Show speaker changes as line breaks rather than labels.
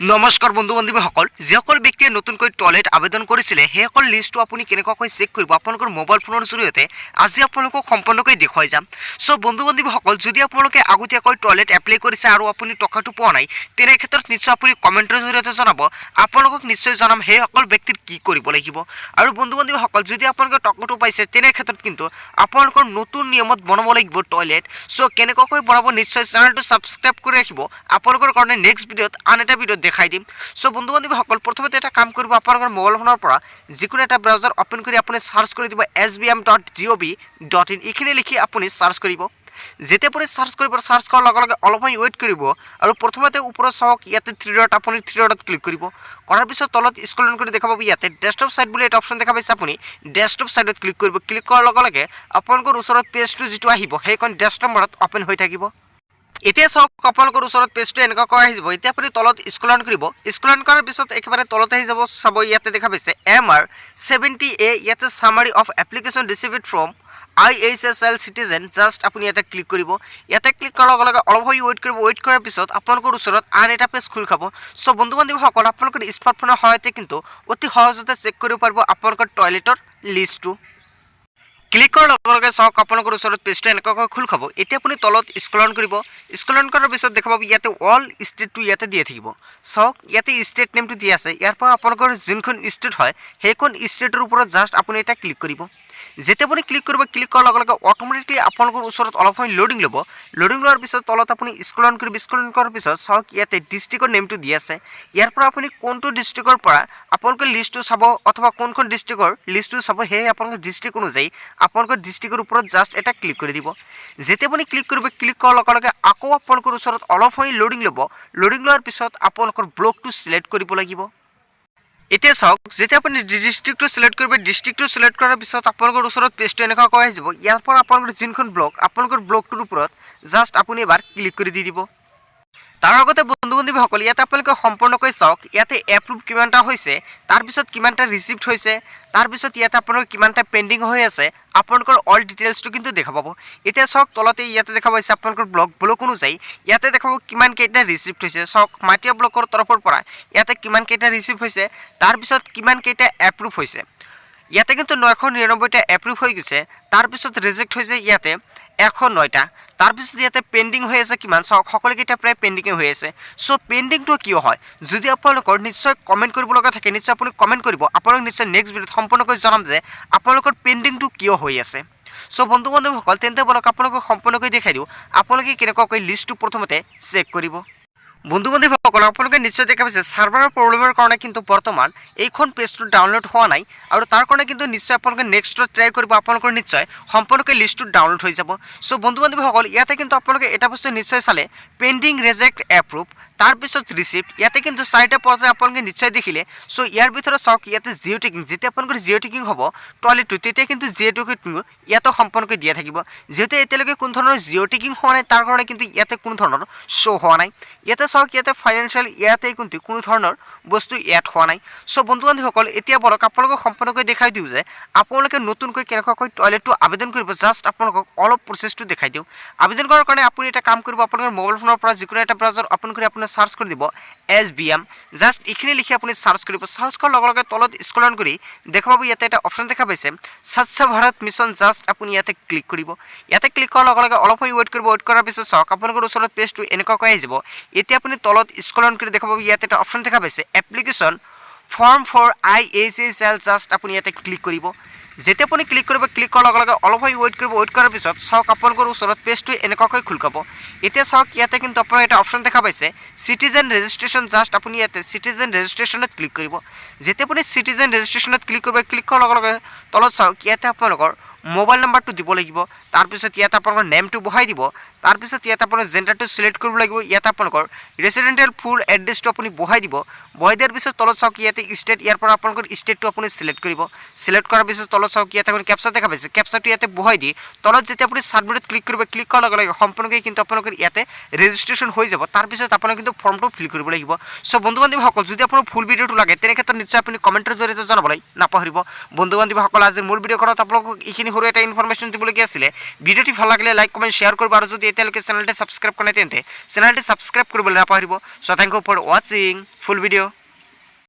নমস্কাৰ বন্ধু বান্ধৱীসকল, যিসকল ব্যক্তিয়ে নতুনকৈ টয়লেট আবেদন কৰিছিলে, সেইসকল লিষ্টটো আপুনি কেনেকুৱাকৈ চেক কৰিব আপোনালোকৰ মোবাইল ফোনৰ জৰিয়তে, আজি আপোনালোকক সম্পূৰ্ণকৈ দেখুৱাই যাম। চ' বন্ধু বান্ধৱীসকল, যদি আপোনালোকে আগতীয়াকৈ টয়লেট এপ্লাই কৰিছে আৰু আপুনি টকাটো পোৱা নাই, তেনে ক্ষেত্ৰত নিশ্চয় আপুনি কমেণ্টৰ জৰিয়তে জনাব। আপোনালোকক নিশ্চয় জনাম সেইসকল ব্যক্তিৰ কি কৰিব লাগিব। আৰু বন্ধু বান্ধৱীসকল, যদি আপোনালোকে টকাটো পাইছে, তেনে ক্ষেত্ৰত কিন্তু আপোনালোকৰ নতুন নিয়মত বনাব লাগিব টয়লেট। চ' কেনেকুৱাকৈ বনাব, নিশ্চয় চেনেলটো ছাবস্ক্ৰাইব কৰি ৰাখিব। আপোনালোকৰ কাৰণে নেক্সট ভিডিঅ'ত আন এটা ভিডিঅ'ত দেখাই দিম। চ' বন্ধু বান্ধৱীসকল, প্ৰথমতে এটা কাম কৰিব, আপোনালোকৰ মোবাইল ফোনৰ পৰা যিকোনো এটা ব্ৰাউজাৰ অ'পেন কৰি আপুনি চাৰ্চ কৰি দিব sbm.gov.in। এইখিনি লিখি আপুনি চাৰ্চ কৰিব। যেতিয়া আপুনি চাৰ্চ কৰিব, চাৰ্চ কৰাৰ লগে লগে অলপ সময় ৱেইট কৰিব আৰু প্ৰথমতে ওপৰত চাওক ইয়াতে থ্ৰী ডট, আপুনি থ্ৰী ডটত ক্লিক কৰিব। কৰাৰ পিছত তলত স্ক্ৰল কৰি দেখা পাব ইয়াতে ডেস্কটপ ছাইট বুলি এটা অপশ্যন দেখা পাইছে। আপুনি ডেস্কটপ ছাইটত ক্লিক কৰিব। ক্লিক কৰাৰ লগে লগে আপোনালোকৰ ওচৰত পেজটো যিটো আহিব, সেইখন ডেস্কটপ মোডত অ'পেন হৈ থাকিব। এতিয়া চাওক, আপোনালোকৰ ওচৰত পেজটো এনেকুৱাকৈ আহি যাব। এতিয়া আপুনি তলত স্ক্ৰল কৰিব। স্ক্ৰল কৰাৰ পিছত একেবাৰে তলত আহি যাব। চাব, ইয়াতে দেখা পাইছে MR 70A, ইয়াতে summary of application received from IHSL citizen। Just আপুনি ইয়াতে ক্লিক কৰিব। ইয়াতে ক্লিক কৰাৰ লগে লগে অলপ সময় ৱেইট কৰিব। ৱেইট কৰাৰ পিছত আপোনালোকৰ ওচৰত আন এটা পেজ খোল খাব। চ' বন্ধু বান্ধৱীসকল, আপোনালোকৰ স্মাৰ্টফোনৰ সহায়তে কিন্তু অতি সহজতে চেক কৰিব পাৰিব আপোনালোকৰ টয়লেটৰ লিষ্টটো। ক্লিক কৰাৰ লগে লগে চাওক, আপোনালোকৰ ওচৰত পেজটো এনেকুৱাকৈ খোল খাব। এতিয়া আপুনি তলত স্ক্ৰল কৰিব। স্ক্ৰল কৰাৰ পিছত দেখা পাব ইয়াতে অল ষ্টেটটো ইয়াতে দিয়া থাকিব। চাওক, ইয়াতে ষ্টেট নেমটো দিয়া আছে। ইয়াৰ পৰা আপোনালোকৰ যোনখন ষ্টেট হয়, সেইখন ষ্টেটৰ ওপৰত জাষ্ট আপুনি এটা ক্লিক কৰিব। যেতিয়া আপুনি ক্লিক কৰিব, ক্লিক কৰাৰ লগে লগে অট'মেটিকলি আপোনালোকৰ ওচৰত অলপ সময় লোডিং ল'ব। লোডিং লোৱাৰ পিছত তলত আপুনি স্ক্ৰল কৰিব। স্ক্ৰল কৰাৰ পিছত চাওক, ইয়াতে ডিষ্ট্ৰিক্টৰ নেমটো দি আছে। ইয়াৰ পৰা আপুনি কোনটো ডিষ্ট্ৰিক্টৰ পৰা আপোনালোকে লিষ্টটো চাব অথবা কোনখন ডিষ্ট্ৰিক্টৰ লিষ্টটো চাব, সেয়ে আপোনালোকৰ ডিষ্ট্ৰিক্ট অনুযায়ী আপোনালোকৰ ডিষ্ট্ৰিক্টৰ ওপৰত জাষ্ট এটা ক্লিক কৰি দিব। যেতিয়া আপুনি ক্লিক কৰিব, ক্লিক কৰাৰ লগে লগে আকৌ আপোনালোকৰ ওচৰত অলপ সময় লোডিং ল'ব। লোডিং লোৱাৰ পিছত আপোনালোকৰ ব্লকটো চিলেক্ট কৰিব লাগিব। এতিয়া চাওক, যেতিয়া আপুনি ডিষ্ট্ৰিক্টটো চিলেক্ট কৰিব, ডিষ্ট্ৰিক্টটো চিলেক্ট কৰাৰ পিছত আপোনালোকৰ ওচৰত পেজটো এনেকুৱাকৈ আহি যাব। ইয়াৰ পৰা আপোনালোকৰ যোনখন ব্লক, আপোনালোকৰ ব্লকটোৰ ওপৰত জাষ্ট আপুনি এবাৰ ক্লিক কৰি দি দিব। তাৰ আগতে বন্ধু বান্ধৱীসকল, ইয়াতে আপোনালোকে সম্পূৰ্ণকৈ চাওক, ইয়াতে এপ্ৰুভ কিমানটা হৈছে, তাৰপিছত কিমানটা ৰিচিপ্ট হৈছে, তাৰপিছত ইয়াতে আপোনালোকৰ কিমানটা পেণ্ডিং হৈ আছে, আপোনালোকৰ অল ডিটেইলছটো কিন্তু দেখা পাব। এতিয়া চাওক, তলতে ইয়াতে দেখা পাইছে আপোনালোকৰ ব্লক, ব্লক অনুযায়ী ইয়াতে দেখাব কিমান কেইটা ৰিচিপ্ট হৈছে। চাওক, মাটিয়া ব্লকৰ তৰফৰ পৰা ইয়াতে কিমান কেইটা ৰিচিপ্ট হৈছে, তাৰপিছত কিমান কেইটা এপ্ৰুভ হৈছে। ইয়াতে কিন্তু 999টা এপ্ৰুভ হৈ গৈছে। তাৰপিছত ৰিজেক্ট হৈছে ইয়াতে 109টা। তাৰপিছত ইয়াতে পেণ্ডিং হৈ আছে কিমান? চাওক, সকলোকেইটা প্ৰায় পেণ্ডিঙে হৈ আছে। চ' পেণ্ডিংটো কিয় হয়, যদি আপোনালোকৰ নিশ্চয় কমেণ্ট কৰিব লগা থাকে, নিশ্চয় আপুনি কমেণ্ট কৰিব। আপোনালোক নিশ্চয় নেক্সট ভিডিঅ'ত সম্পূৰ্ণকৈ জনাম যে আপোনালোকৰ পেণ্ডিংটো কিয় হৈ আছে। চ' বন্ধু বান্ধৱীসকল, তেন্তে বলক, আপোনালোকক সম্পূৰ্ণকৈ দেখাই দিওঁ আপোনালোকে কেনেকুৱাকৈ লিষ্টটো প্ৰথমতে চেক কৰিব। বন্ধু বান্ধৱীসকল, আপোনালোকে নিশ্চয় দেখা পাইছে, ছাৰ্ভাৰৰ প্ৰব্লেমৰ কাৰণে কিন্তু বৰ্তমান এইখন পেজটো ডাউনলোড হোৱা নাই আৰু তাৰ কাৰণে কিন্তু নিশ্চয় আপোনালোকে নেক্সটত ট্ৰাই কৰিব, আপোনালোকৰ নিশ্চয় সম্পূৰ্ণকৈ লিষ্টটো ডাউনলোড হৈ যাব। চ' বন্ধু বান্ধৱীসকল, ইয়াতে কিন্তু আপোনালোকে এটা বস্তু নিশ্চয় চালে, পেণ্ডিং, ৰিজেক্ট, এপ্ৰুভ, তাৰপিছত ৰিচিপ্ট, ইয়াতে কিন্তু চাৰিটা পৰ্যায় আপোনালোকে নিশ্চয় দেখিলে। চ' ইয়াৰ ভিতৰত চাওক, ইয়াতে জিঅ' টেগিং, যেতিয়া আপোনালোকৰ জিঅ' টেগিং হ'ব টয়লেটটো, তেতিয়া কিন্তু জিঅ' টেগিং ইয়াতো সম্পূৰ্ণকৈ দিয়া থাকিব। যিহেতু এতিয়ালৈকে কোনো ধৰণৰ জিঅ' টেগিং হোৱা নাই, তাৰ কাৰণে কিন্তু ইয়াতে কোনো ধৰণৰ শ্ব' হোৱা নাই। ইয়াতে চাওক, ইয়াতে ফাইনেন্সিয়েল, ইয়াতে কিন্তু কোনো ধৰণৰ বস্তু এড হোৱা নাই। চ' বন্ধু বান্ধৱীসকল, এতিয়া বলক, আপোনালোকক সম্পূৰ্ণকৈ দেখাই দিওঁ যে আপোনালোকে নতুনকৈ কেনেকুৱাকৈ টয়লেটটো আবেদন কৰিব। জাষ্ট আপোনালোকক অলপ প্ৰচেছটো দেখাই দিওঁ। আবেদন কৰাৰ কাৰণে আপুনি এটা কাম কৰিব, আপোনালোকৰ মোবাইল ফোনৰ পৰা যিকোনো এটা ব্ৰাউজাৰ অ'পেন কৰি আপুনি চাৰ্চ কৰি দিব এছবিএম। জাষ্ট এইখিনি লিখি আপুনি চাৰ্চ কৰিব। চাৰ্চ কৰাৰ লগে লগে তলত স্ক্ৰল কৰি দেখা পাব ইয়াতে এটা অপশ্যন দেখা পাইছে, স্বচ্ছ ভাৰত মিছন। জাষ্ট আপুনি ইয়াতে ক্লিক কৰিব। ইয়াতে ক্লিক কৰাৰ লগে লগে অলপ সময় ৱেইট কৰিব। ৱেইট কৰাৰ পিছত চাওক, আপোনালোকৰ ওচৰত পেজটো এনেকুৱাকৈ আহি যাব। এতিয়া আপুনি তলত স্ক্ৰল কৰি দেখা পাব ইয়াতে এটা অপশ্যন দেখা পাইছে, application form for IHHL। Just আপুনি ইয়াতে ক্লিক কৰিব। যেতিয়া আপুনি ক্লিক কৰিব, ক্লিক কৰাৰ লগে লগে অলপ সময় ৱেইট কৰিব। ৱেইট কৰাৰ পিছত চাওক, আপোনালোকৰ ওচৰত পেজটো এনেকুৱাকৈ খোল খাব। এতিয়া চাওক, ইয়াতে কিন্তু আপোনাৰ এটা অপশ্যন দেখা পাইছে, চিটিজেন ৰেজিষ্ট্ৰেশ্যন। জাষ্ট আপুনি ইয়াতে চিটিজেন ৰেজিষ্ট্ৰেশ্যনত ক্লিক কৰিব। যেতিয়া আপুনি চিটিজেন ৰেজিষ্ট্ৰেশ্যনত ক্লিক কৰিব, ক্লিক কৰাৰ লগে লগে তলত চাওক, ইয়াতে আপোনালোকৰ মোবাইল নাম্বাৰটো দিব লাগিব। তাৰপিছত ইয়াত আপোনালোকৰ নেমটো বহাই দিব। তাৰপিছত ইয়াত আপোনাৰ জেণ্ডাৰটো চিলেক্ট কৰিব লাগিব। ইয়াত আপোনালোকৰ ৰেচিডেণ্টেল ফুল এড্ৰেছটো আপুনি বহাই দিব। বহাই দিয়াৰ পিছত তলত চাওক, ইয়াতে ষ্টেট, ইয়াৰ পৰা আপোনালোকৰ ষ্টেটটো আপুনি চিলেক্ট কৰিব। চিলেক্ট কৰাৰ পিছত তলত চাওক, ইয়াতে আপুনি কেপচা দেখা পাইছে। কেপচাটো ইয়াতে বহাই দি তলত যেতিয়া আপুনি ছাবমিটত ক্লিক কৰিব, ক্লিক কৰাৰ লগে লগে সম্পূৰ্ণকৈ কিন্তু আপোনালোকৰ ইয়াতে ৰেজিষ্ট্ৰেশ্যন হৈ যাব। তাৰপিছত আপোনালোকে কিন্তু ফৰ্মটো ফিল কৰিব লাগিব। চ' বন্ধু বান্ধৱীসকল, যদি আপোনাৰ ফুল ভিডিঅ'টো লাগে, তেনে ক্ষেত্ৰত নিশ্চয় আপুনি কমেণ্টৰ জৰিয়তে জনাবলৈ নাপাহৰিব। বন্ধু বান্ধৱীসকল, আজিৰ মূল ভিডিঅ'খনত আপোনালোকক এইখিনি সৰু এটা ইনফৰমেশ্যন দিবলগীয়া আছিলে। ভিডিঅ'টি ভাল লাগিলে লাইক, কমেণ্ট, শ্বেয়াৰ কৰিব আৰু যদি এতিয়ালৈকে চেনেলটো ছাবস্ক্ৰাইব কৰা নাই, তেন্তে চেনেলটো ছাবস্ক্ৰাইব কৰিবলৈ নাপাহৰিব। So thank you for watching full video.